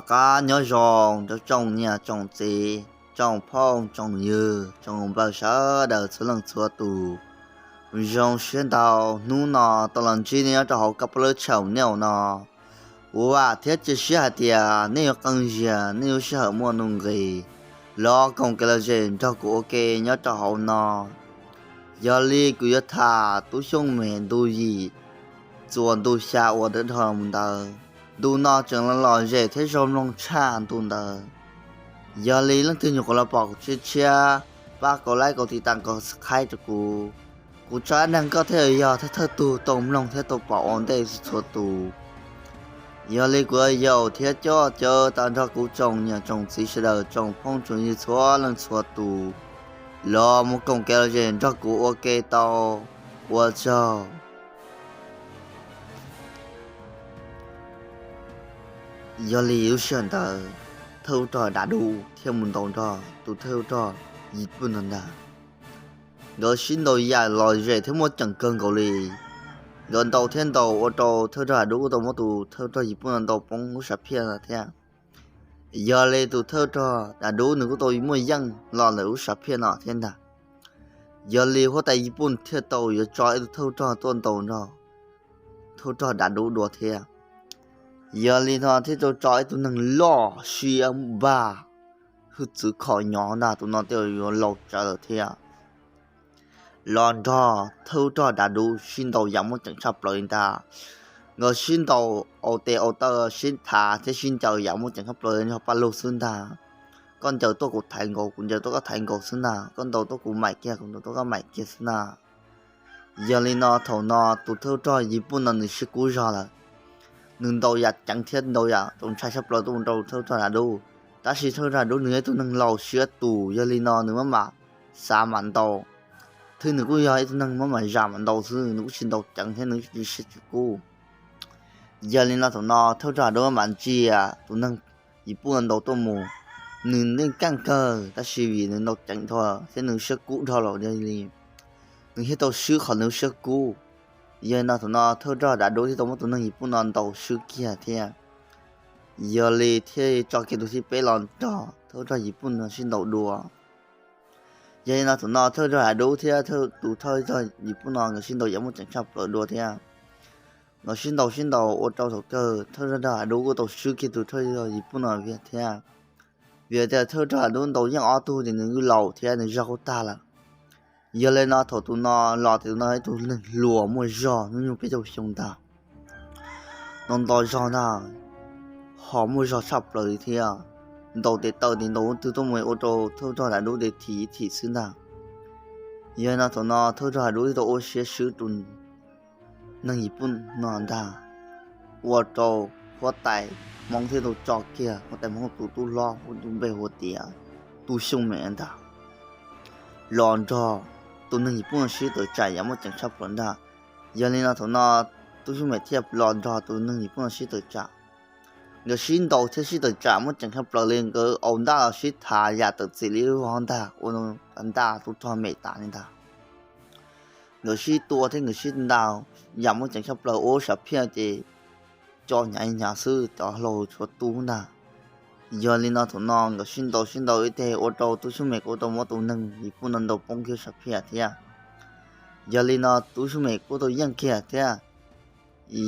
Qab nyob zoo rau tsoom niam tsoom txiv, tsoom phooj tsoom ywg, tsoom npawg sawv daws txhua leej txhua tus. Zoo siab ntau hnub no tau los ntsib nej nyob rau hauv kab pab lab tsham nej no. Kuv vam thiab cia siab hais tias nej yuav qee ziag, nej yuav sij hawm muaj nuj nqis los koom kev lom zem nrog kuv ua ke nyob rau hauv no. Yog li kuv yuav tham Tub Xyooj Mem ntu yim txuas ntu xya uas dawb dhau mus ntawd. Ntu no tseem lom zem thiab zoo mloog tshaj ntu ntawd. Yog li leej twg nyuam qhuav los pom kuv tshiab tshiab, pab kaum like kaum tiv tam kaum subscribe rau kuv. Kuv tso dab neeg koj thiaj yog thawj thawj tug tau mloog thiab tau pom ua ntej txhua tus. Yog li kuv yuav yaum thiab coj caw tag nrho kuv tsoom niam tsoom txiv sawv daws, tsoom phooj tsoom ywg txhua leej txhua tus los mus koom kev lom zem nrog kuv ua ke tau. Ua tsaug. Yog li lub sij hawm ntawd thawj ub rog Dav Dub thiaj mus ntaus nrog tus thawj ub rog Yis Pwj no ntag. Nkawd sib ntaus yam lom zem thiab muaj ceem kawg nkaus li. Nkawd ntaus thiab ntaus ua rau thawj rog Dav Dub kuj tau muab tus thawj rog Yis Pwj no ntaus poob lub sam phiaj no thiab. Yog li tus thawj rog Dav Dub nws kuj tau muaj yeej los ntawm lub sam phiaj no thiab ntag. Yog li huab tais Yis Pwj thiaj tau yuav tso ib tug thawj rog tuaj ntaus nrog thawj rog Dav Dub dua thiab. Yog li no thiaj tau tso ib tug neeg loj siab npag hwj txwv khom nyov ntag, tus no thiaj yuav laus tsawv lawm thiab. Los nrog thawj rog Dav Dub sib ntaus yam muaj ceem tshaj plaws li ntag. Nkawd sib ntaus ua tes ua taw sib thav thiab sib ncaws yam muaj ceem tshaj plaws li nrog paj lug xwb ntag. Koj ncaws tuaj kuv thaiv nkaus, kuv ncaws tuaj koj thaiv nkaus xwb ntag, koj ntaus tuaj kuv maim kiag, kuv ntaus tuaj koj maim kiag xwb ntag. Yog li no thaum no tus thawj rog Yis Pwj no nws siab kub zog lawm. Nws ntaus yam ceev thiab ntaus yam txaus ntshai tshaj plaws tuaj mus rau thawj rog Dav Dub. Tab sis thawj rog Dav Dub nws yog ib tug neeg laus siab tus, yog li no nws maj mam xav mam ntaus. Thiab nws kuj yog ib tug neeg maj mam zam mam ntaus xwb, nws kuj tsis ntaus ceev thiab nws tsis siab tsis kub. Yog li no thaum no thawj rog Dav Dub maj mam ntsia tus neeg Yis Pwj no ntaus tuaj mus. Nws yeej keej kawg tab sis vim nws ntaus ceev dhau thiab nws siab kub dhau lawm, yog li nws thiaj tau swb qhov nws siab kub. Yog li no thaum no thawj rog Dav Dub thiaj tau muab tus neeg Yis Pwj no ntaus swb kiag thiab. Yog li thiaj tso kiag tus thib peb los nrog thawj rog Yis Pwj no sib ntaus dua. Yog li no thaum no thawj rog Dav Dub thiab tus thawj rog Yis Pwj no nkawd sib ntaus yam muaj ceem tshaj plaws dua thiab. Nkawd sib ntaus sib ntaus ua rau thaum kawg thawj rog Dav Dub kuj tau swb kiag tus thawj rog Yis Pwj no viag thiab. Vim tias thawj rog Dav Dub ntaus yeej ob tug ces nws kuj laus thiab nws zog kuj tag lawm. Yog li no thaum tus no los ces tus no ib tug neeg hluas muaj zog hnub nyoog peb caug xyoo ntag. Nws nto zog ntag, ho muaj zog tshaj plaws li thiab. Ntaus tes taw tes ntaus ub twg tuaj mus ua rau thawj rog Dav Dub tes thim thim xwb ntag. Yog li no thaum no thawj rog Dav Dub thiaj tau ua siab swb tus neeg Yis Pwj no ntag, ua rau huab tais Hmoob thiaj tau tso kiag huab tais Hmoob tus tub hlob hu tus npe hu tias Tub Xyooj Mem ntag los nrog tus neeg Yis Pwj no sib tawm tsam yam muaj ceem tshaj plaws ntag. Yog li no thaum no Tub Xyooj Mem thiaj los nrog tus neeg Yis Pwj no sib tawm tsam. Nkawd sib ntaus thiab sib tawm tsam muaj ceem tshaj plaws li, nkawd au ntaj los sib thav yam tawm txim li lub vog ntag, ua ntaj tub rog mem tas li ntag. Nkawd sib tua thiab nkawd sib ntaus yam muaj ceem tshaj plaws, ua lub sam phiaj ces co hnyav hnyav xwb, cov hlau tshuav tu ntag. Yog li no thaum no nkawd sib ntaus sib ntaus ib teg ua rau Tub Xyooj Mem kuj tau muab tus neeg Yis Pwj no ntaus poob kiag sam phiaj thiab. Yog li no Tub Xyooj Mem kuj tau yeej kiag thiab.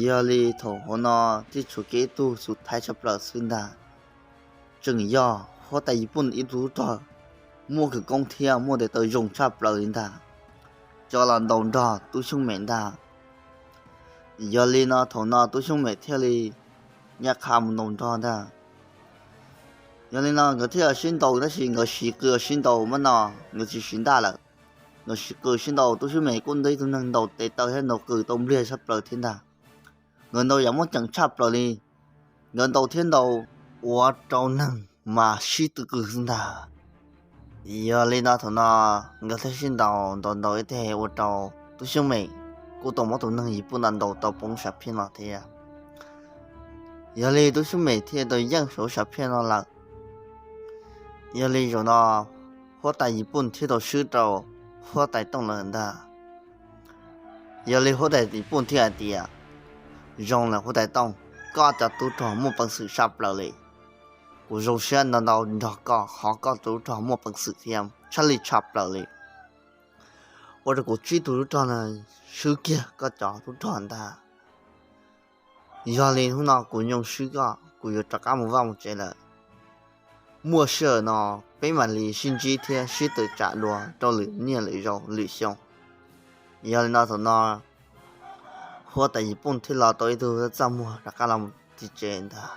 Yog li thaum hauv no thiaj tshuav kiag ib tug xub thawj tshaj plaws xwb ntag. Tseem yog huab tais Yis Pwj ib tug tub rog muaj khawv koob thiab muaj tes taw zoo tshaj plaws li ntag, tso los ntaus nrog Tub Xyooj Mem ntag. Yog li no thaum no Tub Xyooj Mem thiaj li nyaj qha mus ntaus nrog ntag. Yog li no nkawd thiaj sib ntaus tab sis nkawd siv qws sib ntaus mas no, nkawd tsis siv ntaj lawm. Nkawd siv qws sib ntaus, Tub Xyooj Mem kuj ntaus ib tug neeg ntaus tes taw thiab ntaus qws tau npliag tshaj plaws thiab ntag. Nkawd ntaus yam muaj ceem tshaj plaws li, nkawd ntaus thiab ntaus ua rau neeg mas sib tw qw xwb ntag. Yog li no thaum no nkawd thiaj sib ntaus ntaus ntaus ib teg ua rau Tub Xyooj Mem kuj tau muab tus neeg Yis Pwj no ntaus tau poob sam phiaj no thiab. Yog li Tub Xyooj Mem thiaj tau yeej saum sam phiaj no lawm. Yog li zaum no huab tais Yis Pwj thiaj tau swb rau huab tais Tooj lawm ntag. Yog li huab tais Yis Pwj thiaj hais tias, zoo lawm huab tais Tooj, koj cov tub rog muaj peev xwm tshaj plaws li. Kuv zoo siab ntau ntau nrog koj, qhov koj tus tub rog muaj peev xwm thiab tshaj lij tshaj plaws li, ua rau kuv tsib tug tub rog no swb kiag koj cov tub rog ntag. Yog li hnub no kuv nyoo swb koj, kuv yuav rov qab mus vaj mus tsev lawm. Muaj sij hawm no peb mam li sib ntsib thiab sib tawm tsam dua rau lwm niaj lwm zaus lwm xyoo. Yog li no thaum no huab tais Yis Pooj thiaj los tau ib tug txaj muag rov qab los mus tim tsev ntag.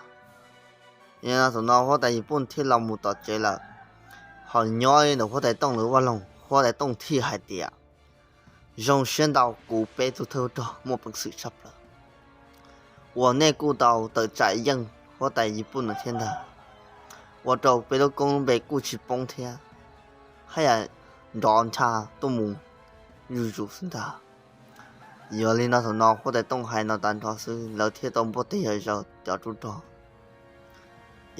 Yog li no thaum no huab tais Yis Pooj thiaj los mus tom tsev lawm. Ho nyob ntawm huab tais Tooj lawv vaj loog, huab tais Tooj thiaj hais tias, zoo siab ntau kuv peb tug thawj rog muaj peev xwm tshaj plaws uas nej kuj tau tawm tsam yeej huab tais Yis Pooj no thiab ntag, ua rau peb lub koob lub npe kuj tsis poob thiab, haj yam nrov ncha tuaj mus zuj zus xwb ntag. Yog li no thaum no huab tais Tooj hais no tas nrho xwb lawv thiaj tau npuaj teg yam zaws cov tub rog.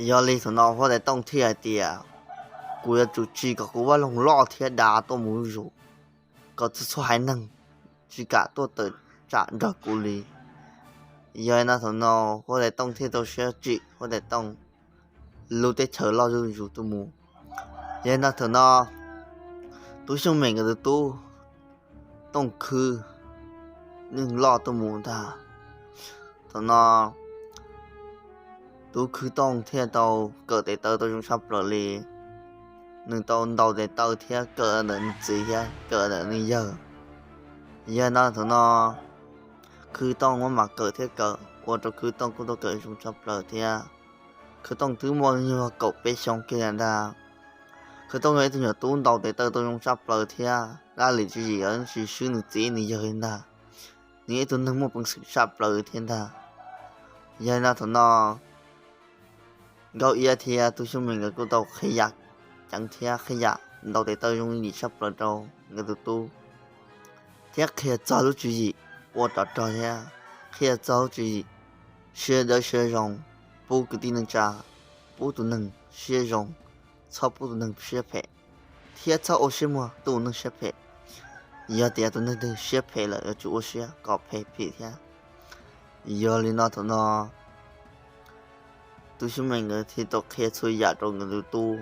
Yog li thaum no huab tais Tooj thiaj hais tias, kuv yuav tsum tsim kom kuv vaj loog loj thiab dav tuaj mus zuj zus, kom txhua txhua haiv neeg tsis kam tuaj tawm tsam nrog kuv li. Yog li no thaum no huab tais Tooj thiaj tau siab tsim huab tais Tooj lub teb chaws loj zuj zus tuaj mus. Yog li no thaum no tub Xyooj Mem nkawd tus tub Tooj Khwb yeej loj tuaj mus ntag. Thaum no tub Khwb Tooj thiaj tau kawm tes taw tau zoo tshaj plaws li. Nws tau ntaus tes taw thiab kawm ntawm nws txiv thiab kawm ntawm nws yawg. Yog li no thaum no Khwb Tooj muab mas kawm thiab kawm ua rau Khwb Tooj kuj tau kawm zoo tshaj plaws thiab. Khwb Tooj twb muaj nyuag kaum peb xyoo kiag ntag. Khwb Tooj yog ib tug nyuam tub ntaus tes taw tau zoo tshaj plaws thiab laj lim tswv yim tsis swb nws txiv nws yawg li ntag. Nws yog ib tug neeg muaj peev xwm tshaj plaws thiab ntag. Yog li no thaum no Nkauj Iab thiab tub Xyooj Mem nkawd kuj tau qhia yam ceev thiab qhia yam ntaus tes taw zoo yim tshaj plaws rau nkawd tus tub, thiab qhia txog lub tswv yim ua rov rog thiab qhia txog lub tswv yim siab dawb siab zoo, pub kwv tij neej tsa, pub tus neeg siab zoo, txhob pub tus neeg siab phem, thiab txhob ua siab muag tu neeg siab phem. Yog tias tus neeg twg siab phem lawm yuav tsum ua siab kom phem phim thiab. Yog li no thaum no tub Xyooj Mem nkawd thiaj tau qhia txhua yam rau nkawd tus tub.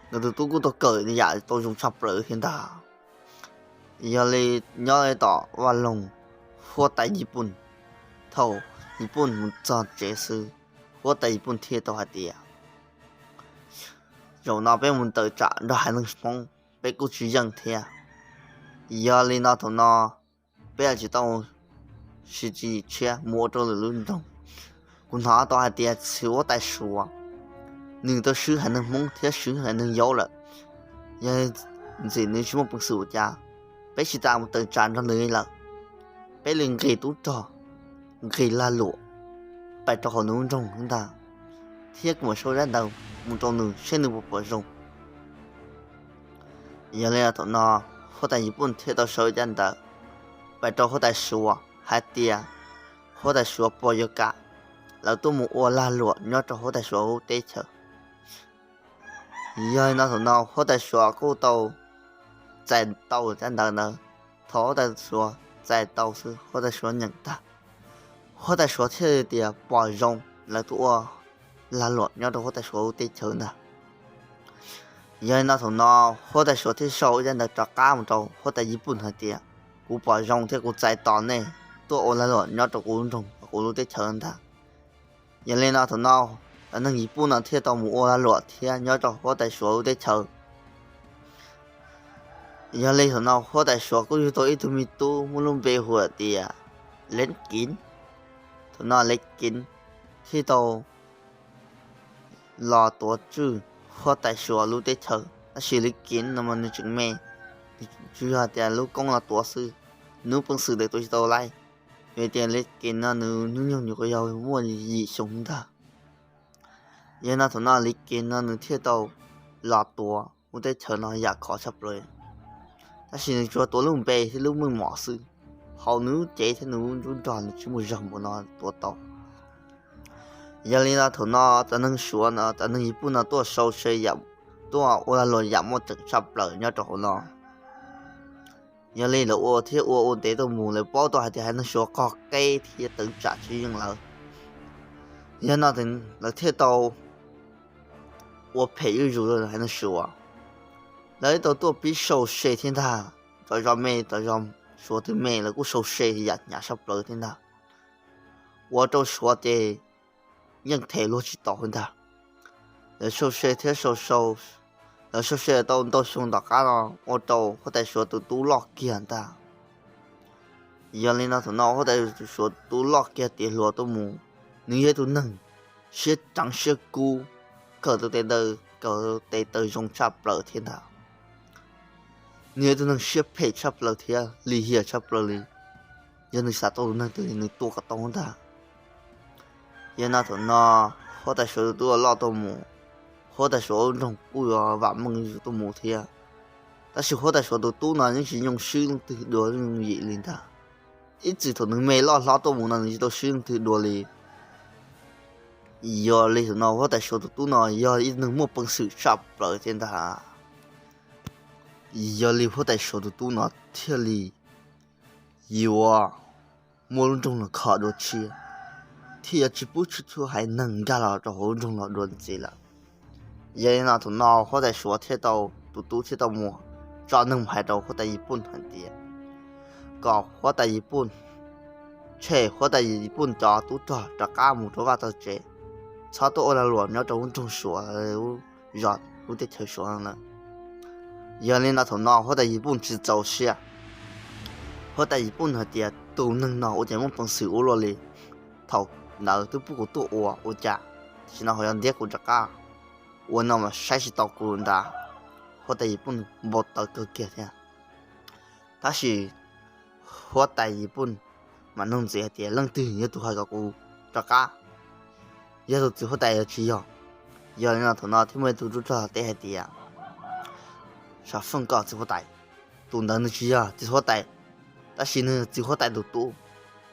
Nkawd tus tub kuj tau kawm yam tau zoo tshaj plaws thiab ntag. Yog li nyob tom vaj loog huab tais Yis Pooj, thaum Yis Pooj mus txog tsev xwb, huab tais Yis Pooj thiaj tau hais tias, zaum no peb mus tawm tsam nrog haiv neeg Hmoob peb kuj tsis yeej thiab. Yog li no thaum no peb tsis tau siv tswv yim tshiab mus ua rau lwm lub nroog. Kuv hnov tau hais tias txiv huab tais Suav nws tau swb haiv neeg Hmoob thiab swb haiv neeg Yau lawm. Yog ntxim nws tsis muaj peev xwm ua cas, peb tsis tas mus tawm tsam nrog nws li lawm. Peb li nqis tub rog, nqis lag luam pais rau hauv nws lub nroog ntag, thiab kuv mam sau zaj ntawd mus rau nws seb nws puas pom zoo. Yog li thaum no huab tais Yis Pooj thiaj tau sau zaj ntawd pais rau huab tais Suav hais tias huab tais Suav puas yuav kam lawv tuaj mus ua lag luam nyob rau huab tais Suav lub teb chaws. Yog li no thaum no huab tais Suav kuj tau txais tau zaj ntawd ntawd. Thaum huab tais Suav txais tau xwb huab tais Suav nyeem tag, huab tais Suav thiaj tias pom zoo lawv tuaj ua lag luam nyob rau huab tais Suav lub teb chaws ntag. Yog li no thaum no huab tais Suav thiaj sau zaj ntawd rov qab mus rau huab tais Yis Pooj hais tias, kuv pom zoo thiab kuv txais tos nej tuaj ua lag luam nyob rau kuv lub nroog kuv lub teb chaws ntag. Yog li no thaum no neeg Yis Pooj no thiaj tau mus ua lag luam thiab nyob rau huab tais Suav lub teb chaws. Yog li thaum no huab tais Suav kuj yug tau ib tug me tub muaj lub npe hu hais tias Lev Kiv. Thaum no Lev Kiv thiaj tau los tuav tswj huab tais Suav lub teb chaws, tab sis Lev Kiv no mas nws tseem me, tsuas yog tias lub koob los tuav xwb, nws peev xwm ntawm tuav tsis tau laij. Vim tias Lev Kiv no nws hnub nyoog nyuam qhuav yog muaj yim xyoo ntag. Yog no thaum no Lev Kiv no nws thiaj tau los tuav lub teb chaws no yam khov tshaj plaws, tab sis nws tsuas tuav lub npe thiab lub meej mom xwb, hauv nws lub cev thiab nws lub nruab nrog nws tsis muaj zog npaum no tuav tau. Yog li no thaum no cov neeg Suav no cov neeg Yis Pooj no tuaj sau se yam, tuaj ua lag luam yam muaj tseeb tshaj plaws nyob rau hauv no. Yog li lawv ua thiab ua ua ntev tuaj mus lawv paub tau hais tias haiv neeg Suav qog qeb thiab tawm tsam tsis yeej lawv. Yog no lawv thiaj tau ua phem zuj zus rau haiv neeg Suav. Lawv tau tuaj pib sau se thiab ntag, tom zos me tom zos Suav twg me lawv kuj sau se yam hnyav tshaj plaws thiab ntag, ua rau Suav ces yeej them luag tsis tau ntag. Lawv sau se thiab sau sau, lawv sau se tau ntau xyoo tom qab no ua rau huab tais Suav tus tub loj kiag ntag. Yog li no thaum no huab tais Suav tus tub loj kiag tiav hluas tuaj mus, nws yog ib tug neeg siab ceev siab kub, kawm tau tes taw, kawm tau tes taw zoo tshaj plaws thiab ntag. Nws yog ib tug neeg siab phem tshaj plaws thiab lim hiam tshaj plaws li. Yog nws xav tau tus neeg twg nws tua kom tau ntag. Yog no thaum no huab tais Suav tus tub loj tuaj mus, huab tais Suav lub nroog kuj yuav vam meej tuaj mus thiab. Tab sis huab tais Suav tus tub no yeej tsis nyoo swb leej twg dua yooj yim li ntag. Ib txwm thaum nws me loj hlob tuaj mus no nws tsis tau swb leej twg dua li. Yog li thaum no huab tais Suav tus tub no yog ib tug neeg muaj peev xwm tshaj plaws thiab ntag. Yog li huab tais Suav tus tub no thiaj li yuav muab lub nroog no kho dua tshiab, thiaj yuav tsis pub tshuaj haiv neeg nkag los rau hauv lub nroog no dua ntxiv lawm. Yog li no thaum no huab tais Suav thiaj tau, tus tub thiaj tau mus tso neeg mus hais rau huab tais Yis Pun hais tias kom huab tais Yis Pun tshem huab tais Yis Pun cov tub rog rov qab mus rau vaj tog tsev, txhob tuaj ua lag luam nyob rau lub nroog Suav lub zos lub teb chaws Suav lawm. Yog li no thaum no huab tais Yis Pun tsis txaus siab. Huab tais Yis Pun hais tias tus neeg no ua cas muaj peev xwm ua luaj li, thaum ntawd twb pub kuv tuaj ua ua cas tam sim no ho yuav ntiab kuv rov qab, ua no mas saib tsis taus kuv ntag. Huab tais Yis Pun npau taws kawg kiag thiab. Tab sis huab tais Yis Pun mam nug ntxiv hais tias leej twg yog tus hais kom kuv rov qab, yog tus txiv huab tais los tsis yog? Yog li no thaum no thiaj muaj ib tug tub rog teb hais tias, Sav Feej, koj txiv huab tais. Tus ntawd nws tsis yog txiv huab tais, tab sis nws yog txiv huab tais tus tub.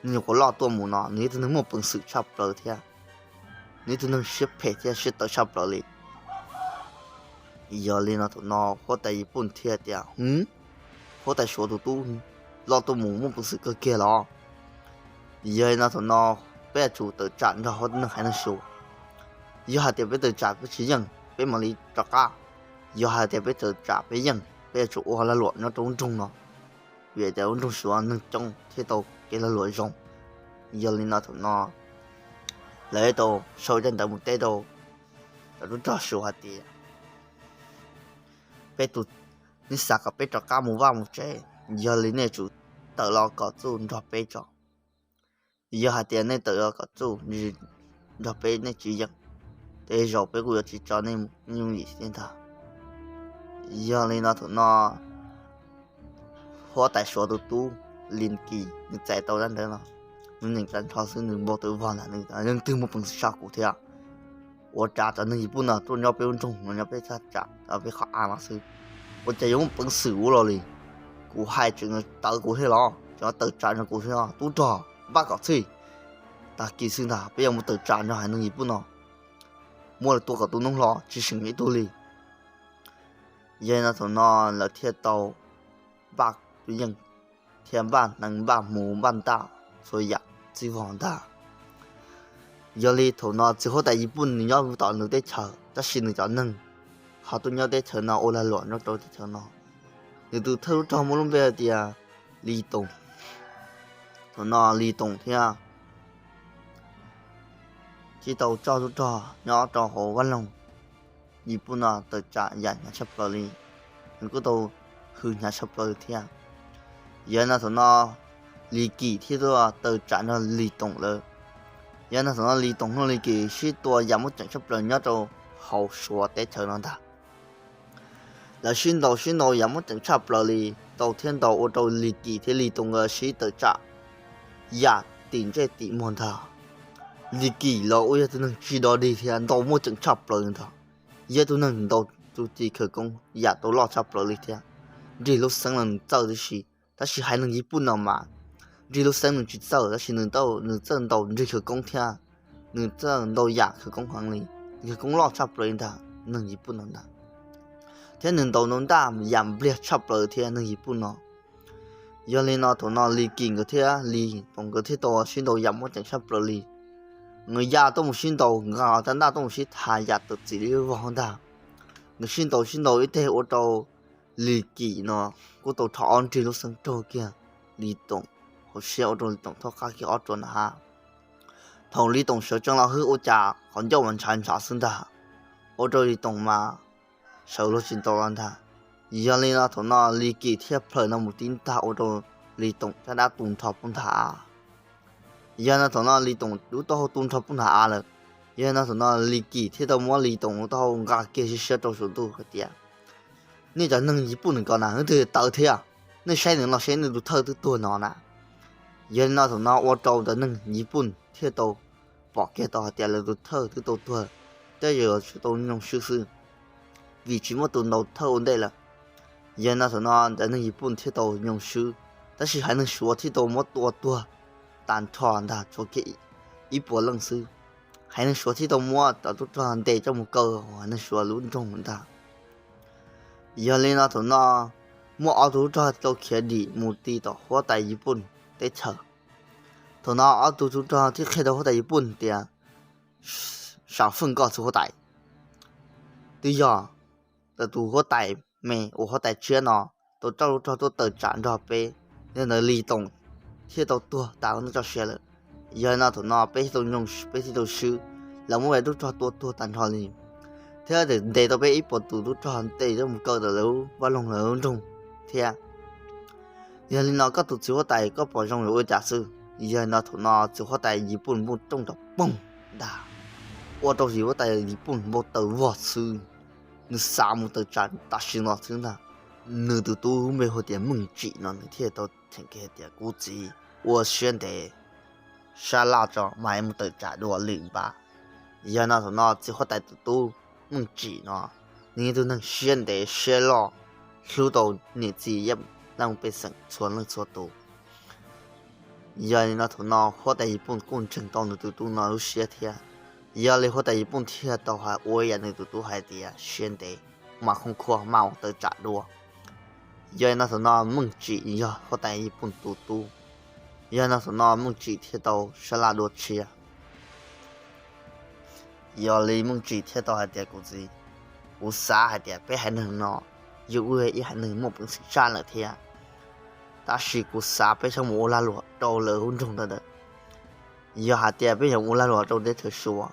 Nws nyuam qhuav loj tuaj mus no nws yog ib tug neeg muaj peev xwm tshaj plaws thiab, nws yog ib tug neeg siab phem thiab siab tawv tshaj plaws li. Yog li no thaum no huab tais Yis Pun thiaj tias, Hwv, huab tais Suav tus tub loj tuaj mus muaj peev xwm kawg kiag los? Yog li no thaum no peb yuav tsum tawm tsam nrog huab tais haiv neeg Suav. Yog hais tias peb tawm tsam peb tsis yeej peb mam li rov qab. Yog hais tias peb tawm tsam peb yeej peb yuav tsum ua lag luam nyob rau lub nroog no, vim tias lub nroog Suav neeg coob thiaj tau kev lag luam zoo. Yog li no thaum no lawv tau sau zaj ntawv mus teb rau cov tub rog Suav hais tias, Peb tus, neb xav kom peb rov qab mus vaj mus tsev, yog li nej tsum tawm los kom txuj nrog peb tso. Yog hais tias nej tawm los kom txuj nrog peb nej tsis yeej, tej zaum peb kuj yuav tsis tso nej mus yooj yim thiab ntag. Yog li no thaum no huab tais Suav tus tub Lis Kis nws txais tau zaj ntawv no, nws nyeem tag nrho xwb nws npau taws vog ntag, nws yeej twg muaj peev xwm tshaj kuv thiab. Ua cas cov neeg Yis Pun no tuaj nyob peb lub nroog no nyob peb thaj tsam peb qhov av no xwb, ua cas yuav muaj peev xwm ua luaj li? Kuv hais tseem tawv kuv thiab los tseem tawm tsam nrog kuv thiab, tub rog npaj kom txhij. Tag kis xwb ntag peb yuav mus tawm tsam nrog haiv neeg Yis Pun no, muab lawv tua kom tu noob hlo tsis seem ib tug li. Yog li no thaum no lawv thiaj tau npaj yeej thiab npaj hneev npaj hmuv npaj ntaj txhua yam txij vog ntag. Yog li thaum no txiv huab tais Yis Pun nws nyob tom nws teb chaws tab sis nws cov neeg ho tuaj nyob teb chaws no ua lag luam nyob rau teb chaws no. Nws tus thawj tub rog muaj lub npe hais tias Lis Toom. Thaum no Lis Toom thiab thiaj tau coj tub rog nyob rau hauv vaj loog Yis Pun no tawm tsam yam hnyav tshaj plaws li, nws kuj tau hwm hnyav tshaj plaws thiab. Yog li no thaum no Lis Kim thiaj tuaj tawm tsam nrog Lis Toom lawm. Yog li no thaum no Lis Toom nrog Lis Kim sib tua yam muaj ceem tshaj plaws nyob rau hauv Suav teb chaws no ntag. Lawv sib ntaus sib ntaus yam muaj ceem tshaj plaws li, ntaus thiab ntaus ua rau Lis Kim thiab Lis Toom nkawd sib tawm tsam yam tim ntsej tim muag ntag. Lis Kim los ua yog tus neeg tsis dog dig thiab ntaus muaj ceem tshaj plaws ntag. Yog tus neeg ntaus tus ci khawv koob yam tau loj tshaj plaws li thiab, nrig lub xeeb los nws txawj tib si. Tab sis haiv neeg Yis Pun no mas nrig lub xeeb nws tsis txawj, tab sis nws txawj ntaus nrig khawv koob thiab, nws txawj ntaus yam khawv koob heev li, khawv koob loj tshaj plaws li ntag neeg Yis Pun no ntag. Thiab nws ntaus ntaus ntaj yam npliag tshaj plaws thiab neeg Yis Pun no. Yog li no thaum no Lis Kim nkawd thiab Lis Toom nkawd thiaj tau sib ntaus yam muaj ceem tshaj plaws li. Nkawd ya tuaj mus sib ntaus, nkawd cov ntaj tuaj mus sib tha yam tawm txim li vog ntag. Nws sib ntaus sib ntaus ib teg ua rau Lis Kim no kuj tau rho ob nrig lub xeeb raug kiag Lis Toom hauv siab, ua rau Lis Toom thaub qab kiag ob ruam nram hav. Thaum Lis Toom sawv tsees los hwb ua cas qhov ncauj mas ntshav ntshav xwb ntag, ua rau Lis Toom mas sawv luag tsis tau los ntag. Yog li no thaum no Lis Kim thiaj plhaws no mus tib ntag ua rau Lis Toom caj dab tu nrho pub ntag av. Yog no thaum no Lis Toom lub taub hau tu nrho pub ntag av lawm. Yog no thaum no Lis Kim thiaj tau muab Lis Toom lub taub hau nqa kiag siab siab rau saum ntuj hais tias, nej cov neeg Yiv Pooj nws ko na, leej twg tawv thiab? Nej saib nws los saib, nws tus thawj twb tuag no na. Yog li no thaum no ua rau cov neeg Yiv Pooj thiaj tau pom kiag tau hais tias lawv tus thawj twb tau tuag, tej zaum tsuas tau nyoo swb xwb, vim tsis muaj tus ntaus thawj ua ntej lawm. Yog li no thaum no cov neeg Yiv Pooj thiaj tau nyoo swb, tab sis haiv neeg Suav thiaj tau muab tua tuag tag nrho ntag, tshuav kiag ib puas leej xwb. Haiv neeg Suav thiaj tau muab cov tub rog ntes coj mus kaw hauv haiv neeg Suav lub nroog ntag. Yog li no thaum no muaj ob tug tub rog tau khiav dim mus ti tom huab tais Yiv Pooj teb chaws. Thaum no ob tug tub rog thiaj qhia rau huab tais Yiv Pooj tias, Sam Feej, koj txiv huab tais, twb yog tus huab tais me uas huab tais tshiab no tau coj tub rog tuaj tawm tsam nrog peb, yog ntawd Lis Toom thiaj tau tuag tas lub neej txoj sia lawm. Yog li no thaum no peb thiaj tau nyoo, peb thiaj tau swb, lawv muab peb tub rog tua tuag tag nrho li, thiab ntes tau peb ib puas tus tub rog ntes coj mus kaw tom lawv vaj loog lawv lub nroog thiab. Yog li no koj tus txiv huab tais koj pom zoo yuav ua cas xwb? Yog li no thaum no txiv huab tais Yiv Pooj npuj rooj rov poog ntag, ua rau txiv huab tais Yiv Pooj npau taws vog xwb. Nws xav mus tawm tsam tam sim no xwb ntag. Nws tus tub npe hu tias Meej Tsim no nws thiaj tau cheem kiag tias, kuv txiv, ua siab ntev, sab laj tso mas mus tawm tsam dua lwm npab. Yog no thaum no txiv huab tais tus tub Meej Tsim no, nws yog tus neeg siab ntev siab loj, hlub tau niam txiv, laj mej pej xeem txhua leej txhua tus. Yog li no thaum no huab tais Yiv Pooj kuj ntseeg tau nws tus tub no lub siab thiab. Yog li huab tais Yiv Pooj thiaj tau hais ua ib yam nws tus tub hais tias, siab ntev, mas khoov khuaj mas mus tawm tsam dua. Yog li no thaum no Meej Tsim yog huab tais Yiv Pooj tus tub. Yog li no thaum no Meej Tsim thiaj tau sab laj dua tshiab. Yog li Meej Tsim thiaj tau hais tias, kuv txiv, kuv xav hais tias peb haiv neeg no yog ib haiv neeg muaj peev xwm tshaj lawm thiab, tab sis kuv xav peb txhob mus ua lag luam rau lawv lub nroog ntawd. Yog hais tias peb yuav ua lag luam rau teb chaws Suav,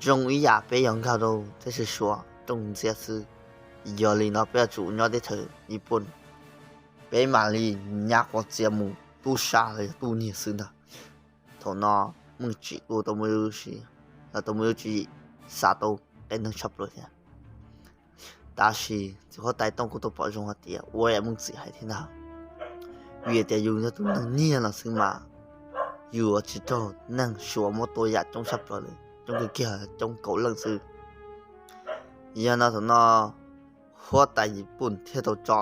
zoo ib yam peb yuav nkag rau teb chaws Suav rooj ntxiab xwb. Yog li no peb yuav tsum nyob teb chaws Yiv Pooj, peb mam li nyab qhuav txiav mus tub sab los yog tub nyiag xwb ntag. Thaum no Meej Tsim kuj tau muaj lub tswv yim, tau muaj lub tswv yim xav tau qee neeg tshaj plaws thiab. Tab sis txiv huab tais Tooj kuj tau pom zoo hais tias ua yam Meej Tsim hais thiab ntag, vim tias yus yog tus neeg nyiag los xwb mas yus yuav tsis raug neeg Suav muab tua yam coob tshaj plaws li, coob kawg kiag coob kaum leej xwb. Yog no thaum no huab tais Yiv Pooj thiaj tau tso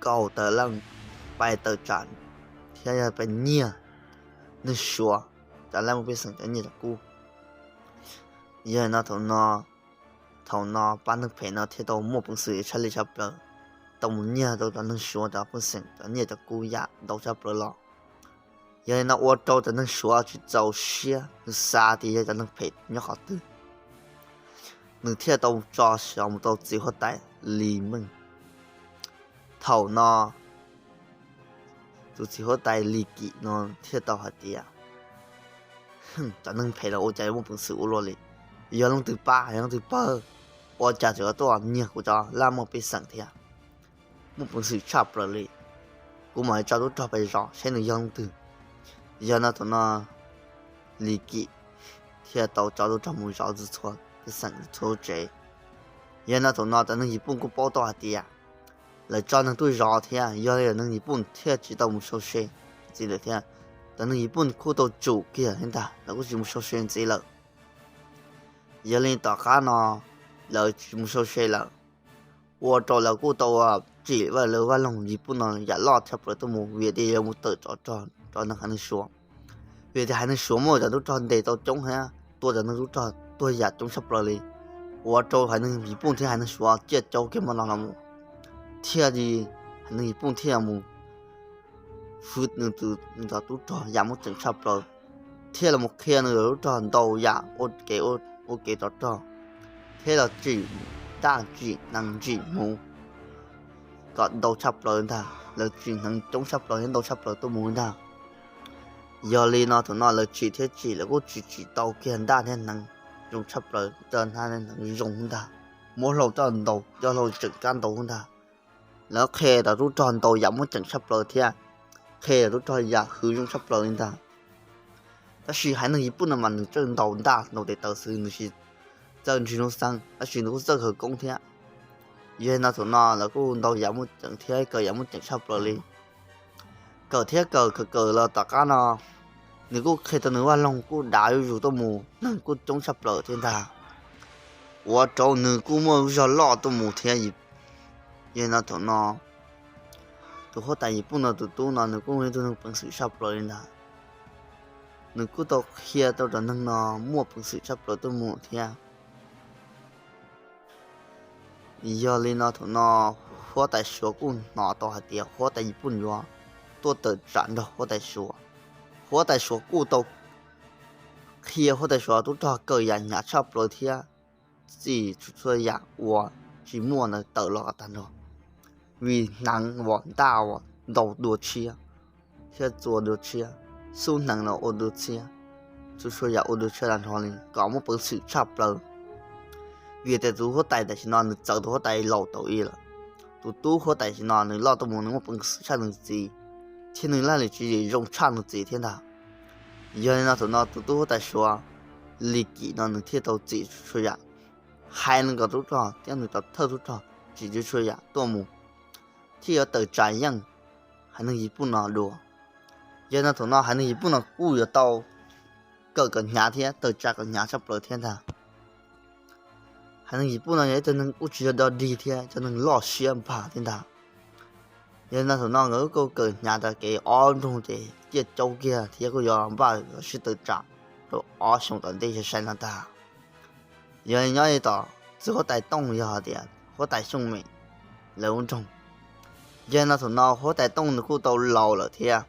kaum tawm leej pais tawm tsam thiab yog pais nyiag neeg Suav cov laj mej pej xeem cov nyiaj cov kub. Yog no thaum no, thaum no pab neeg phem no thiaj tau muaj peev xwm tshaj li tshaj plaws, tau mus nyiag tau cov neeg Suav cov pej xeem cov nyiaj cov kub yam ntau tshaj plaws los. Yog li no ua rau cov neeg Suav tsis txaus siab, nws xav tias yog cov neeg phem nyob qhov twg, nws thiaj tau tso siab mus rau txiv huab tais Lis Meej. Thaum no tus txiv huab tais Lis Kim no thiaj tau hais tias, cov neeg phem los ua cas yuav muaj peev xwm ua luaj li, yog leej twg pab yog leej twg pawg, ua cas tseem tuaj nyiag kuv cov laj mej pej xeem thiab, muaj peev xwm tshaj plaws li. Kuv mam li tso tub rog pais zov saib nws yog leej twg. Yog no thaum no Lis Kim thiaj tau tso tub rog mus zov txhua pej xeem txhua tsev. Yog no thaum no cov neeg Yiv Pooj kuj paub tau hais tias lawv tso neeg tuaj zov thiab, yog li cov neeg Yiv Pooj thiaj tsis tau mus sau se ntxiv lawm thiab. Cov neeg Yiv Pooj kuj tau tsum kiag thiab ntag, lawv kuj tsis mus sau se ntxiv lawm. Yog li tom qab no lawv tsis mus sau se lawm, ua rau lawv kuj tau tsim lawv vaj loog Yiv Pooj no yam loj tshaj plaws tuaj mus vim tias yuav mus tawm tsam rog rau neeg haiv neeg Suav. Vim tias haiv neeg Suav muaj cov tub rog ntes tau coob thiab tua cov neeg tub rog tuag yam coob tshaj plaws li, ua rau haiv neeg Yiv Pooj thiab haiv neeg Suav ciaj caub kiag hmo no los mus, thiaj li haiv neeg Yiv Pooj thiaj mus fwb nws tus tub rog yam muaj tseem tshaj plaws, thiaj los qhia nws tub rog ntau yam ua kev, ua kev rov rog. thiab los tsim ntaj tsim nees tsim hmuv kom ntau tshaj plaws ntag, lawv tsim hneev coob tshaj plaws thiab ntau tshaj plaws tuaj mus ntag. Yog li no thaum no lawv tsim thiab tsim lawv kuj tsim tsis tau kiag ntaj thiab hneev zoo tshaj plaws, cov ntaj hneev zoo ntag, muab hlau coj ntau, coj hlau tseem kab ntau ntag. Lawv qhia tau tub rog ntau yam muaj ceem tshaj plaws thiab qhia tau tub rog yam hwv zoo tshaj plaws li ntag. Tab sis haiv neeg Yiv Pum no mas nws txawj ntau ntaj ntau tes taw xwb, nws tsis txawj ntsig lub xeeb, tab sis nws kuj txawj khawv koob thiab. Yog li no thaum no lawv kuj ntau yam muaj ceem thiab kawm yam muaj ceem tshaj plaws li. Kawm thiab kawm kawm kawm los tom qab no nws kuj qhia tau nws vaj loog kuj dav zuj zus tuaj mus, neeg kuj coob tshaj plaws thiab ntag. Ua rau nws kuj muaj zog loj tuaj mus thiab. Yog li no thaum no tus huab tais Yiv Pum no tus tub no nws kuj yog ib tug neeg peev xwm tshaj plaws li ntag. Nws kuj tau qhia tau cov neeg no muaj peev xwm tshaj plaws tuaj mus thiab. Yog li no thaum no huab tais Suav kuj hnov tau hais tias huab tais Yiv Pum yuav tuaj tawm tsam nrog huab tais Suav. Huab tais Suav kuj tau qhia huab tais Suav tub rog kawm yam hnyav tshaj plaws thiab txim txhua yam uas tsis muaj ntawd tawm los kom tag nrho. Vim hneev uas ntaj uas ntau dua tshiab thiab txua dua tshiab, xub hneev los ua dua tshiab, txhua txhua yam ua dua tshiab tag nrho li kom muaj peev xwm tshaj plaws. Vim tias tus huab tais tam sim no nws txawv tus huab tais laus tau ib lawm. Tus tub huab tais tam sim no nws loj tuaj mus nws muaj peev xwm tshaj nws txiv, thiab nws laj lim tswv yim zoo tshaj nws txiv thiab ntag. Yog li no thaum no tus tub huab tais Suav Lis Kim no nws thiaj tau txim txhua yam, hais nws kom tub rog thiab nws cov thawj tub rog txim txhua yam tuaj mus, thiaj yuav tawm tsam yeej haiv neeg Yiv Pum no dua. Yog li no thaum no haiv neeg Yiv Pum no kuj yuav tau kawm kom hnyav thiab tawm tsam kom hnyav tshaj plaws thiab ntag. Haiv neeg Yiv Pum no yog ib tug neeg kuj tsis yog dog dig thiab cov neeg loj siab npag thiab ntag. Yog li no thaum no nkawd kuj kawm hnyav tas kev ob nroog ces ciaj caub kiag thiab kuj yuav npaj sib tawm tsam rau ob xyoos tom ntej sai sai no ntag. Yog li nyob li tom txiv huab tais Tooj yog hais tias huab tais Xyooj Mem lawv lub nroog. Yog li no thaum no huab tais Tooj nws kuj tau laus lawm thiab,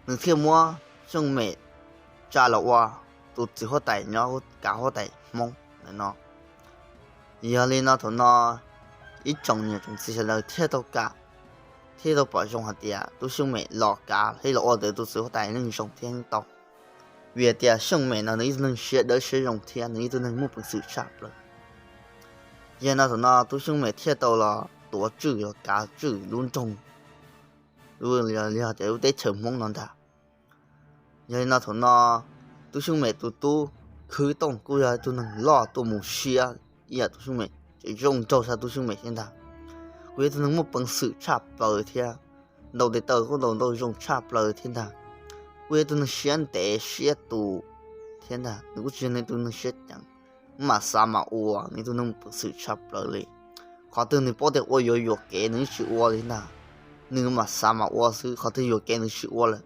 nws thiaj muab Xyooj Mem tsa los ua tus txiv huab tais nyob kav huab tais Hmoob ntawm no. Yog li no thaum no ib tsoom niam tsoom txiv sawv daws thiaj tau kam, thiaj tau pom zoo hais tias tub Xyooj Mem los kav thiab los ua tus txiv huab tais yeej zoo thiab yeej tau. Vim tias Xyooj Mem no nws ib tug neeg siab dawb siab zoo thiab nws ib tug neeg muaj peev xwm tshaj plaws. Yog li no thaum no tub Xyooj Mem thiaj tau los tuav Tswj los kav Tswj lub nroog, lub, yog tias lub teb chaws Hmoob no ntag. Yog li no thaum no tub Xyooj Mem tus tub Khwb Tooj kuj yog ib tug neeg loj tuaj mus siab ib yam tub Xyooj Mem, tseem zoo nraug tshaj tub Xyooj Mem thiab ntag. Kuj yog ib tug neeg muaj peev xwm tshaj plaws thiab, ntaus tes taw kuj ntaus ntau zoo tshaj plaws thiab ntag. Kuj yog ib tug neeg siab ntev siab tus thiab ntag, nws kuj tsis yog ib tug neeg siab ceev, mam xav mam ua, nws ib tug neeg muaj peev xwm tshaj plaws li. Qhov twg nws paub tias ua yuav yuam kev nws yeej tsis ua li ntag, nws mam xav mam ua xwb, qhov twg yuam kev nws tsis ua lawm,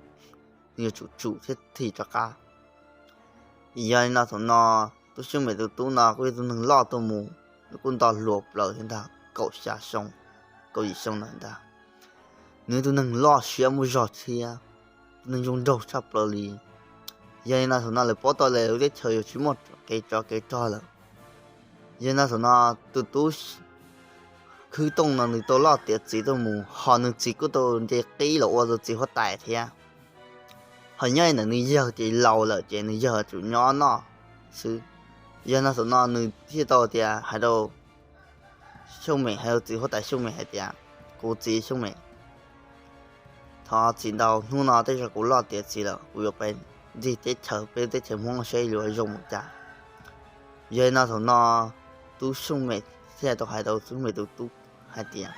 nws yuav tsum tsum thiab thim rov qab. Yog li no thaum no tub Xyooj Mem tus tub no kuj yog tus neeg loj tuaj mus, nws kuj nto hluas plaws thiab ntag, kaum xya xyoo, kaum yim xyoo ntawd ntag. Nws yog tus neeg loj siab muaj zog thiab tus neeg zoo nraug tshaj plaws li. Yog li no thaum no lawv paub tau lawv lub teb chaws yuav tsis muaj kev tsov kev rog lawm. Yog li no thaum no tus tub Khwb Tooj no nws tau loj tiav txiv tuaj mus, ho nws txiv kuj tau nce qib los ua tus txiv huab tais thiab. Ho nyob li ntawm nws yawg ces laus lawm ces nws yawg tsum nyob noj xwb. Yog li no thaum no nws thiaj tau tias hais rau Xyooj Mem, hais rau txiv huab tais Xyooj Mem hais tias, kuv txiv Xyooj Mem, thov txim ntau, hnub no tej zaum kuv loj tiav txiv lawm, kuv yuav pais ncig teb chaws, peb teb chaws Hmoob saib yuav zoo mus cas. Yog li no thaum no tub Xyooj Mem thiaj tau hais rau tub Xyooj Mem tus tub hais tias,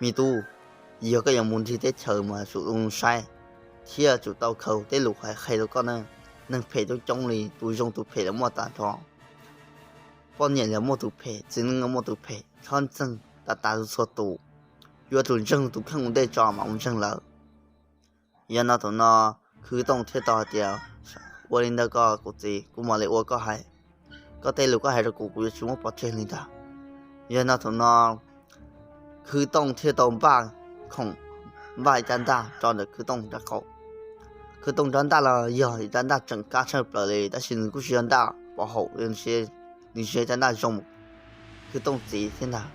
me tub, yog koj yuav mus ncig teb chaws mas tsum saib thiab tsum tau khaws tej lus hais qhia rau koj na. Neeg phem coob coob li, tus zoo tus phem los muaj tag nrho. Poj niam los muaj tus phem, txiv neej los muaj tus phem, txhob ntseeg tas tas txhua tus. Yuav tsum ntseeg tus kheej ua ntej tso mam mus ntseeg lawv. Yog no thaum no Khwb Tooj thiaj tau hais tias, ua li ntawd koj kuv txiv, kuv mam li ua koj hais. Koj tej lus koj hais rau kuv, kuv yuav tsis muab pov tseg li ntag. Yog no thaum no Khwb Tooj thiaj tau npaj khoom, npaj ib rab ntaj rau ntawm Khwb Tooj rab qaum. Khwb Tooj rab ntaj los yog ib rab ntaj tseem kab tshaj plaws li, tab sis nws kuj tsis yog ntaj pov haum, nws nws ze caj dab zoo Khwb Tooj txiv thiab ntag.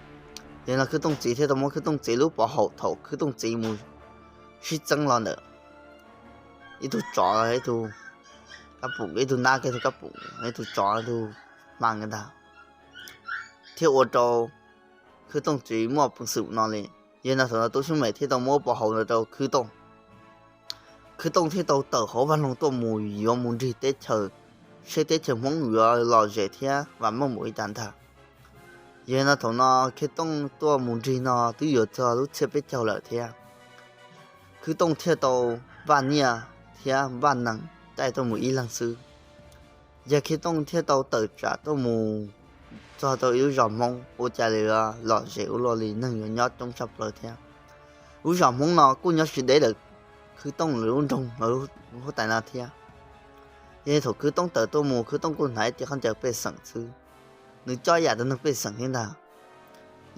Yog li no Khwb Tooj txiv thiaj tau muab Khwb Tooj txiv lub pov haum thaum Khwb Tooj txiv mus sib txeeb los ntawm ib tug tsov, ib tug kab pum, ib tug nab, ib tug kab pum, ib tug tsov, ib tug hma ntag, thiaj ua rau Khwb Tooj txiv muaj peev xwm no li. Yog li no thaum no Tub Xyooj Mem thiaj tau muab pov haum no rau Khwb Tooj. Khwb Tooj thiaj tau tawm hauv vaj loog tuaj mus yuav mus nrig teb chaws, seb teb chaws Hmoob yuav lom zem thiab vam meej npaum li cas ntag. Yog li no thaum no Khwb Tooj tuaj mus nrig no twb yuav txog lub tsiab peb caug lawm thiab. Khwb Tooj thiaj tau npaj nyiaj thiab npaj nees caij tuaj mus ib leeg xwb. Yog Khwb Tooj thiaj tau tawm tsam tuaj mus txog rau ib lub zos Hmoob, ua cas li lom zem ua luaj li, neeg yuav nyob coob tshaj plaws thiab. Lub zos Hmoob no kuj nyob tsis deb lawm Khwb Tooj lub nroog huab tais no thiab. Yog li thaum Khwb Tooj tawm tuaj mus, Khwb Tooj kuj hnav ib ce khaub ncaws pej xeem xwb, nws coj yam tus neeg pej xeem thiab ntag.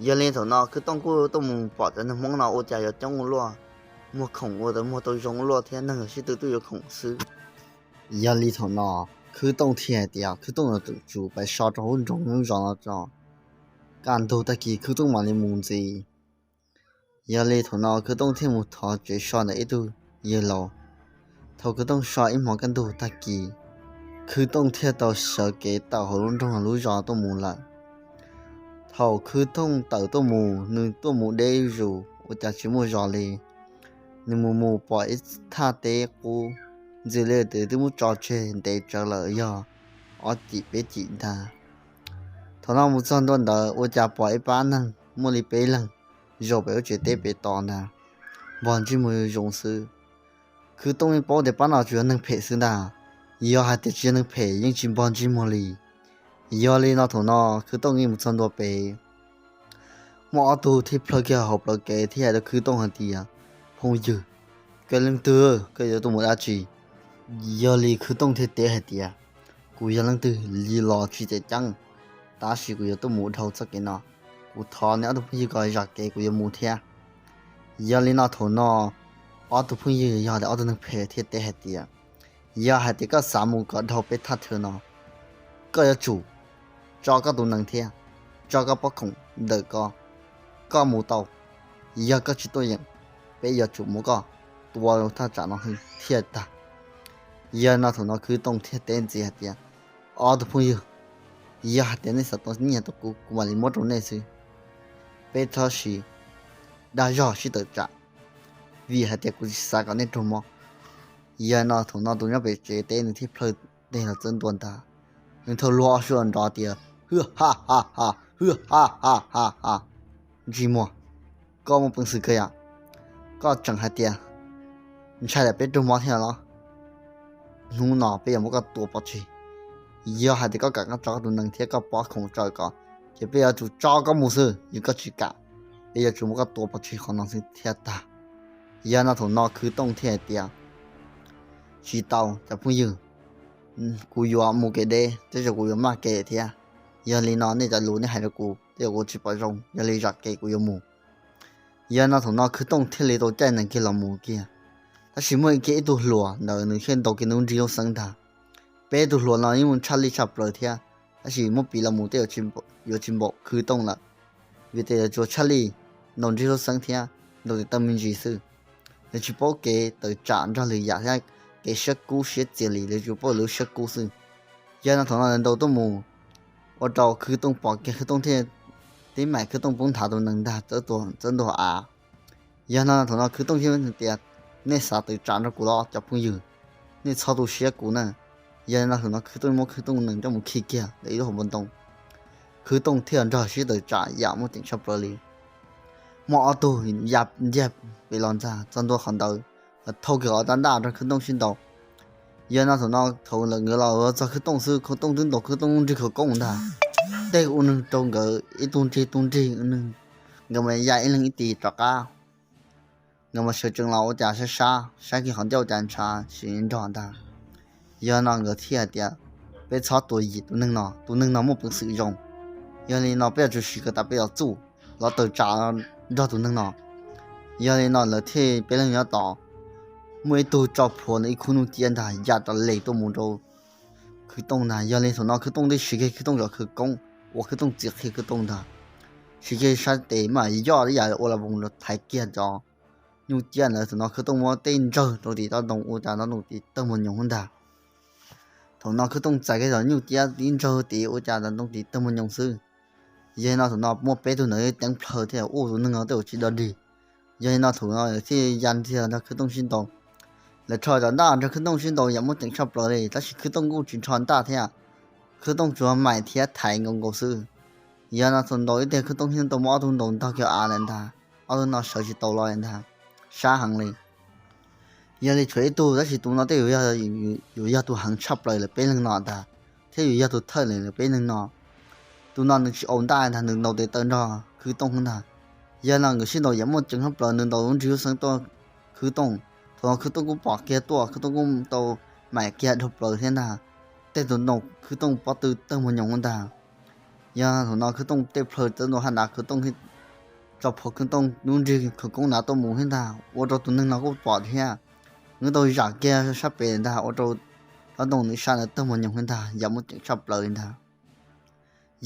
Yog li thaum no Khwb Tooj kuj tuaj mus pom cov neeg Hmoob no ua cas yuav coob ua luaj, muag khoom ua tau muag tau zoo ua luaj thiab neeg sib tw tuaj yuav khoom xwb. Yog li thaum no Khwb Tooj thiaj hais tias Khwb Tooj yuav tsum pais so rau hauv nroog lub zos no tso, kaj ntug tag kis Khwb Tooj mam li mus ntxiv. Yog li thaum no Khwb Tooj thiaj mus thov tsev so ntawm ib tug yawg laus. Thaum Khwb Tooj so ib hmos kaj ntug tag kis, Khwb Tooj thiaj tau sawv kev tawm hauv lub nroog lub zos tuaj mus lawm. Thaum Khwb Tooj tawm tuaj mus, nws tuaj mus deb zus ua cas tsis muaj zos li. Nws mus mus pom ib thaj teb qub, ntxim li tias twb muab tso tseg ntev tsawv lawm yog ob cim peb cim ntag. Thaum no mus txog ntua ntawd ua cas pom ib pab neeg muaj li peb leeg zaum pem lub tsev teb pem tos ntag, npog ntsej muag zoo xwb. Khwb Tooj yeej paub tias pab no tsuas yog neeg phem xwb ntag, yog hais tias tsis yog neeg phem yeej tsis npog ntsej muag li. Yog li no thaum no Khwb Tooj yeej mus txog ntua pem, muaj ob tug thiaj plhaw kiag hauv plawv kev thiaj hais rau Khwb Tooj hais tias, phooj ywg, koj leej twg, koj yuav tuaj mus dab tsi? Yog li Khwb Tooj thiaj teb hais tias, kuv yog leej twg li los tsis tseem ceeb, tab sis kuv yuav tuaj mus dhau txoj kev no. Kuv thov nej ob tug phooj ywg kom zam kev kuv yuav mus thiab. Yog li no thaum no ob tug phooj ywg yog tias ob tug neeg phem thiaj teb hais tias, yog hais tias koj xav mus kom dhau peb thaj chaw no, koj yuav tsum tso koj tus nees thiab tso koj pob khoom ntawm koj, koj mus tau. Yog koj tsis tuaj yeem, peb yuav tsum muab koj tua thaj tsam no thiaj tag. Yog no thaum no Khwb Tooj thiaj teb ntxiv hais tias, ob tug phooj ywg, yog hais tias nej xav tua nyiaj rau kuv, kuv mam li muab rau nej xwb. Peb txhob siv dag zog sib tawm tsam, vim hais tias kuv tsis xav kom nej raug mob. Yog no thaum no tus nyob pem tsev teb nws thiaj plhaw teg los txawb ntua ntag. Nws thau luag ob suab nrov tias, hwj ha ha ha, hwj ha ha ha ha. Ntsej muag, koj muaj peev xwm kawg yom? Koj tseem hais tias ntshai tias peb raug mob thiab los? Hnub no peb yuav muab koj tua pov tseg. Yog hais tias koj kam koj tso koj tus nees thiab koj pob khoom tso kom, ces peb yuav tsum tso koj mus xwb. Yog koj tsis kam, peb yuav tsum muab koj tua pov tseg qhov no xwb thiaj tag. Yog no thaum no Khwb Tooj thiaj hais tias, tsis tau cov phooj ywg, kuv yuav mus kev deb, tej zaum kuv yuav maj kev thiab. Yog li no nej cov lus nej hais rau kuv tej zaum kuv tsis pom zoo, yog li zam kev kuv yuav mus. Yog no thaum no Khwb Tooj thiaj li tau caij nees kiag los mus kiag. Tab sis muaj ib kiag ib tug hluas ntawd nws thiaj ntaus kiag nws lub nrig lub xeeb ntag. Peb tug hluas no yeej muaj tshaj lij tshaj plaws thiab, tab sis muab piv los mus tej yuav tsis npaum Khwb Tooj lawm, vim tias yuav tsum tshaj lij ntaus nrig lub xeeb thiab ntaus tes taw me ntsis xwb. Lawv tsis paub kev tawm tsam nrog lwm yam thiab kev siab kub siab txias li, lawv tsuas paub lub siab kub xwb. Yog no thaum no lawv ntaus tuaj mus, ua rau Khwb Tooj pom kiag Khwb Tooj thiaj tib maim Khwb Tooj poob nthav tus nees ntag, txawb ntua av. Yog no thaum no Khwb Tooj thiaj tias, nej xav tawm tsam nrog kuv los cov phooj ywg, nej txhob tu siab kuv na. Yog no thaum no Khwb Tooj muab Khwb Tooj nees coj mus khi kiag ntawm ib lub hauv npoo ntoo. Khwb Tooj thiaj nrog sib tawm tsam yam muaj ceem tshaj plaws li. Muaj ob tug ya ntiag pem los ntag, txog ntua qhov ntawd, thau kiag qhov tab ntaj nrog Khwb Tooj sib ntaus. Yog no thaum no thaum lawv nkawd los txog Khwb Tooj xwb, Khwb Tooj twb ntaus Khwb Tooj lub nrig khawv koob ntag, tej ua neeg rau nkawd ib tug nrig ib tug nrig, nkawd mas ya ib leeg ib tis rov qab. Nkawd mas sawv tsees los ua cas sab sab, saib kiag qhov ncauj ua cas ntshav tsis nrog ntag. Yog no nkawd thiaj hais tias, peb txhob tua yim tus neeg no, tus neeg no muaj peev xwm zoo. Yog li no peb yuav tsum siv kom tas peb yuav txuj los tawm tsam nrog tus neeg no. Yog li no lawv thiaj peb leeg nyob tod, muaj ib tug tso plhuav ntawm ib khub nyuj ciab ntag ya raws li tuaj mus rau Khwv Tooj ntag. Yog li thaum no Khwv Tooj thiaj siv kiag Khwv Tooj cov khawv koob uas Khwv Tooj txiav qhia Khwv Tooj ntag, siv kiag sab tes mas yoj ib yam ua las voos los thaiv kiag cov nyuj ciab ntawd. Thaum no Khwv Tooj muab tej ntsawg rau tim tsob ntoo ua cas tsob ntoo tiv tawg mus nyoos ntag. Thaum no Khwv Tooj txais kiag cov nyuj ciab tiv ntsawg tiv ua cas tsob ntoo tiv tawg mus nyoos xwb. Yog li no thaum no muaj peb tug ntawd teeb plhaw thiab ua tus neeg no tej uas tsis dog dig. Yog li no thaum no thiaj ya ntxiag nrog Khwv Tooj sib ntaus. Lawv rho cov ntaj nrog Khwv Tooj sib ntaus yam muaj ceem tshaj plaws li, tab sis Khwv Tooj kuj tsis rho ntaj thiab. Khwv Tooj tsuas maim thiab thaiv nkaus nkaus xwb. Yog no thaum ntaus ib teg Khwv Tooj thiaj tau muab ob tug ntaus ntog kiag av lawm ntag. Ob tug no sawv tsis tau los li ntag, sab heev li. Yog li tshuav ib tug, tab sis tus no tej yuav yog tus heev tshaj plaws lawv peb leeg no ntag, thiab yuav yog tus thawj lawm lawv peb leeg no. Tus no nws tsis aus ntaj ntag, nws ntaus tes taw nrog Khwv Tooj ntag. Yog no nkawd sib ntaus yam muaj ceem tshaj plaws, nws ntaus lub nrig lub xeeb tuaj Khwv Tooj. Thaum no Khwv Tooj kuj pom kiag tuaj, Khwv Tooj kuj tau maim kiag dhau plaws thiab ntag. Tej tus ntaus Khwv Tooj pob tw tawg mus nyoos ntag. Yog thaum no Khwv Tooj tej plhaw txawb ntua haj nrad, Khwv Tooj tso phom Khwv Tooj lub nrig khawv koob nrad tuaj mus thiab ntag, ua rau tus neeg no kuj pom thiab. Nws tau zam kiag sab pem ntag, ua rau tsob ntoo nws sab ntawd tawg mus nyoos thiab ntag, yam muaj ceem tshaj plaws li ntag.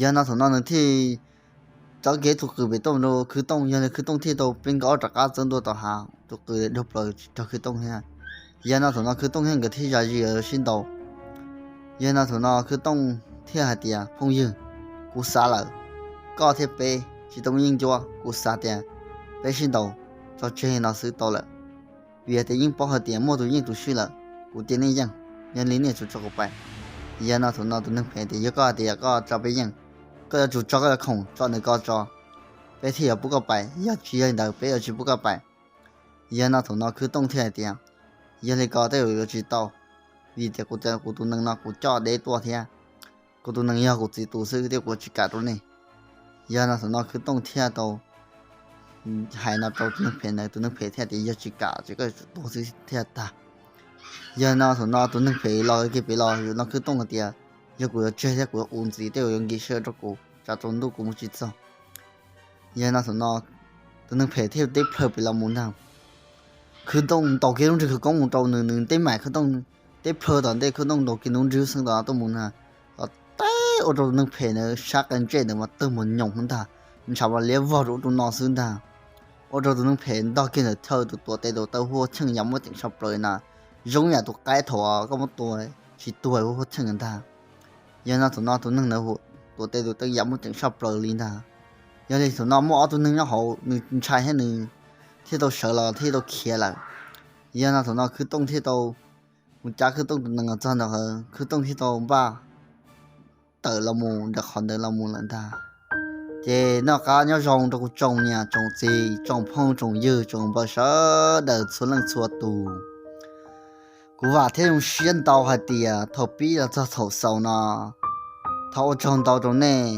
Yog no thaum no nws thiaj txawb kiag tus qws pem tuaj rau Khwv Tooj, yog li Khwv Tooj thiaj tau pib nkaus ob rov qab txawb ntua tom hav, tus qws dhau plaws tsis raug Khwv Tooj thiab. Yog no thaum no Khwv Tooj thiab nkawd thiaj zam zis sib ntaus. Yog no thaum no Khwv Tooj thiaj hais tias, phooj ywg, kuv xav lawm, koj thiab peb tsis tau muaj yeeb ncuab, kuv xav tias peb sib ntaus tso tseg no xwb tau lawm, vim hais tias yeej paub hais tias muaj tus yeej tus swb lawm, kuv cia nej yeej, yog li nej yuav tsum tso kuv pais. Yog no thaum no tus neeg phem tias, yog koj hais tias koj tso peb yeej, koj yuav tsum tso koj cov khoom tso ntawm ko tso, peb thiaj yuav pub koj pais, yog tsis yog li ntawd peb yuav tsis pub koj pais. Yog no thaum no Khwv Tooj thiaj hais tias, yog li ko tej zaum yuav tsis tau, vim tias kuv, kuv tus nees no kuv coj deb tuaj thiab, kuv tus nees yog kuv txiv tus xwb thiab kuv tsis kam rau nej. Yog no thaum no Khwv Tooj thiaj tau hais no rau tus neeg phem ntawd, tus neeg phem thiaj tias, yog tsis kam ces koj yuav tsum tuag xwb thiaj tag. Yog no thaum no tus neeg phem los kiag pem los, no Khwv Tooj hais tias, yog kuv yuav tseg thiab kuv yuav ua ntxiv tej zaum yuav nkim sij hawm rau kuv tsam tsaus ntuj kuv mus tsis txog. Yog no thaum no tus neeg phem thiaj teb plhaw pem los mus ntag. Khwv Tooj ntaus kiag lub nrig khawv koob mus rau nws, nws teb maim Khwv Tooj teb plhaw tom ntej, Khwv Tooj ntaus kiag lub nrig lub xeeb tom no tuaj mus na, los teb ua rau tus neeg phem ntawd sab qab ntsej ntawd mas tawg mus nyoos ntag, ntshav mas liab vog rau ub rau no xwb ntag. Ua rau tus neeg phem ntog kiag ntawm chaw tus tuam tes tuam taw huaj cheej yam muaj ceem tshaj plaws na, zoo yam tus qaib thaum koj muab tua tsis tuag huaj cheej ntag. Yog no thaum no tus neeg ntawd tuam tes tuam taw yam muaj ceem tshaj plaws li ntag. Yog li thaum no muaj ob tug neeg nyob hauv nws ntshai thiab nws thiaj tau sawv los thiaj tau khiav lawm. Yog no thaum no Khwv Tooj thiaj tau mus cab Khwv Tooj tus nees los txog ntawd, Khwv Tooj thiaj tau npaj tawm los mus ntawm qhov ntawd los mus lawm ntag. Ces noj qab nyob zoo rau kuv tsoom niam tsoom txiv tsoom phooj tsoom ywg tsoom npawg sawv daws txhua leej txhua tus. Kuv vam thiab zoo siab ntau hais tias thaum pib los txog thaum xaus no, thov ua tsaug ntau rau nej.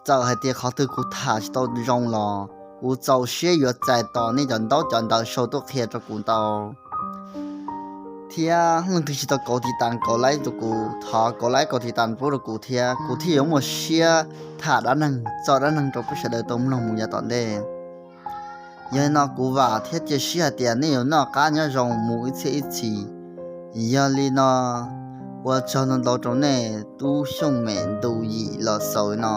Txawm hais tias qhov twg kuv tham tsis tau zoo los kuv txaus siab yuav txais tos nej cov ntaub cov ntawv sau tuaj qhia rau kuv ntau. Thiab leej twg tsis tau kauv tiv tas kauv laib rau kuv, thov kauv laib kauv tiv tas pub rau kuv thiab kuv thiaj yuav muaj siab tham dab neeg txog dab neeg rau peb sawv daws tau mloog mus yav tom ntej. Yog li no kuv vam thiab cia siab hais tias nej yuav noj qab nyob zoo mus ib txhiab ib txhis. Yog li no ua tsaug ntau ntau rau nej, Tub Xyooj Mem ntu yim los xaus li no,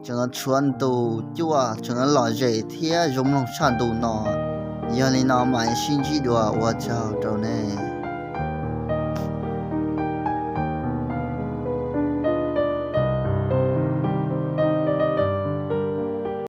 tseem tshuav ntu cuaj tseem lom zem thiab zoo mloog tshaj ntu no. Yog li no mam sib ntsib dua, ua tsaug rau nej.